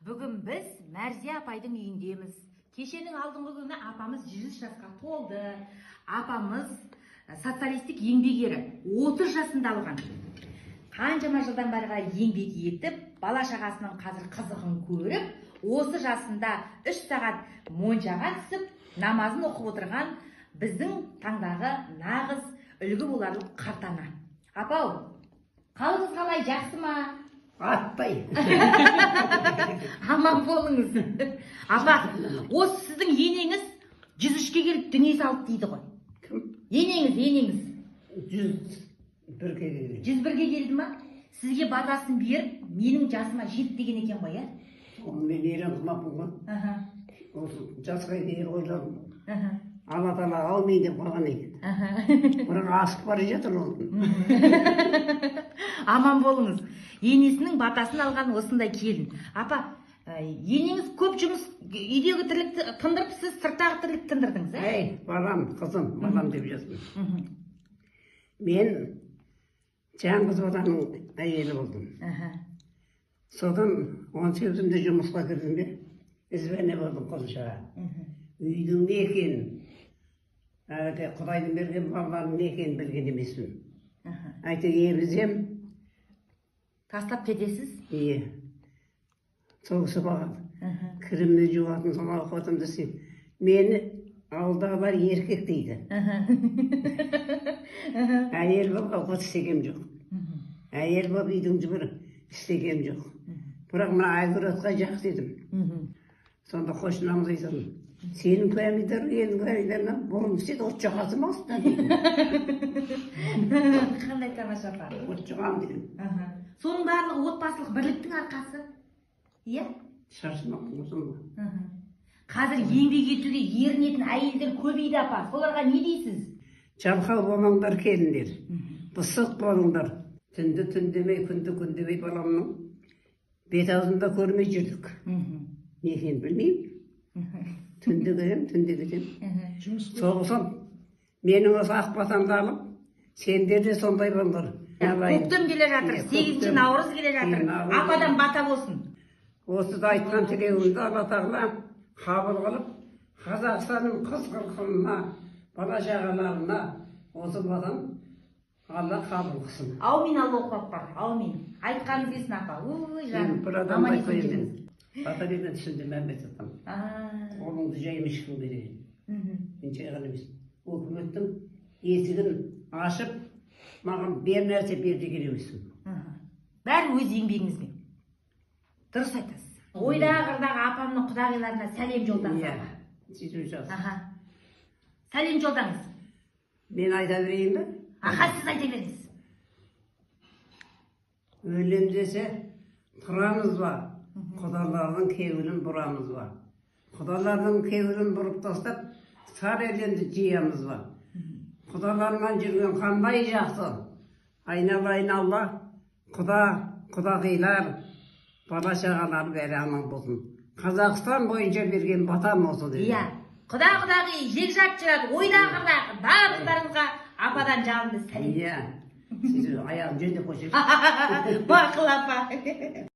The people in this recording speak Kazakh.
Бүгін біз Мәрзия апайдың үйіндеміз. Кешенің алдыңғы күні апамыз 103 жасқа толды. Апамыз социалистік еңбек ері, 30 жасында алған. Қаншама жылдан бері қарай еңбек етіп, бала шағасының қазір қызығын көріп, осы жасында 3 сағат моншаға түсіп, намазын оқып отырған біздің таңдағы нағыз үлгі боларлық қарт ана. Апау, қалыңыз қалай, жақсы ма? Атпай. Аман болыңыз. Апа, осы сіздің енеңіз 103-ке келіп дүние салды дейді ғой. Кім? Енеңіз, енеңіз. 101-ге келген. 101-ге келді ма? Сізге батасын беріп, менің жасыма жет деген екен ғой, иә? Оны мен мейрам қылмаппын ғой. Осы жасқа дейін ойладым. Алла тағала аумин деп қойған екен. Бірақ асып бара жатыр ол. Аман болыңыз. Енесінің батасын алған осындай келін. Апа, енеңіз көп жұмыс, үйдегі тірлікті тындырып, сіз сырттағы тірлікті тындырдыңыз, ә? Әй, балам, қызым, балам деп жатырмын. Мен жалғыз баланың әйелі болдым. Содан 18-імде жұмысқа кірдім де, ізбәне болдым қосымшаға. Үйдің не екенін, әлгі Құдайдың берген балаларының не екенін білген емеспін. Әйтеуір емізем, Тастап кетесіз? Иә. Сол кісі бағады. Кірімді жуатын, сол ауқатымды істейді. Мені ауылдағылар еркек дейді. Әйел болып ауқат істегем жоқ. Әйел болып үйдің жүгір істегем жоқ. Бірақ мына огородқа жақсы едім. Сонда қошынамыз айтатын. Сенің помидор, елдің помидорынан бұрын істейді, от жағасың ба осында дейді. Қандай тамаша, апа. От жағамын дедім. Соның барлығы отбасылық бірліктің арқасы. Иә? Шаршамаппын ғой. Қазір еңбек етуге ерінетін әйелдер көбейді, апа. Соларға не дейсіз? Жалқау болмаңдар, келіндер. Пысық болыңдар. Түнді түн демей, күнді күн демей баламның бет аузын да көрмей жүрдік. Не екенін білмеймін. Түнде келемін, түнде кетемін. Соғысам, менің осы ақ батамды алып, сендер де сондай болыңдар. Көктем келе жатыр, Иә, 8 көктем. наурыз келе жатыр. Иә, наурыз. Ападан бата болсын. Осы да айтқан тілеуімді Алла тағала қабыл қылып, Қазақстанның қыз қырқынына, бала шағаларына осы батам Алла қабыл қылсын. Аумин, Аллаху акбар. Аумин. Айтқаныңыз келсін, апа. Ой, жаным. Мен бір адамды Аман есен айтпаймын. жүріңіз. Бата берген түсінде Мәмбет атам. Қолыңды жайма ешкімге деген. Мен жайған емес. Өкіметтің есігін ашып, маған бер нәрсе бер деген емеспін. Бәрі өз еңбегіңізбен. Дұрыс айтасыз. Ойдағы қырдағы апамның құдағиларына сәлем жолдаңыз, Иә. апа. Сөйтіп жаз. Сәлем жолдаңыз. Мен айта берейін бе? Аха, сіз айта беріңіз. Өлем десе тұрамыз ба? Құдалардың кеуілін бұрамыз ба? Құдалардың кеуілін бұрып тастап, сары елеңді жиямыз ба? Құдалармен жүрген қандай жақсы. Айналайын Алла, құда, құдағилар, бала шағалар бәрі аман болсын. Қазақстан бойынша берген батам осы деді. Иә. Құда құдағи, жекжат жүреді, ойдағы қырдағы барлықтарыңызға ападан жалынды сәлем. Иә. Сөйтіп аяғын жөндеп қойсайшы. Мақұл, апа.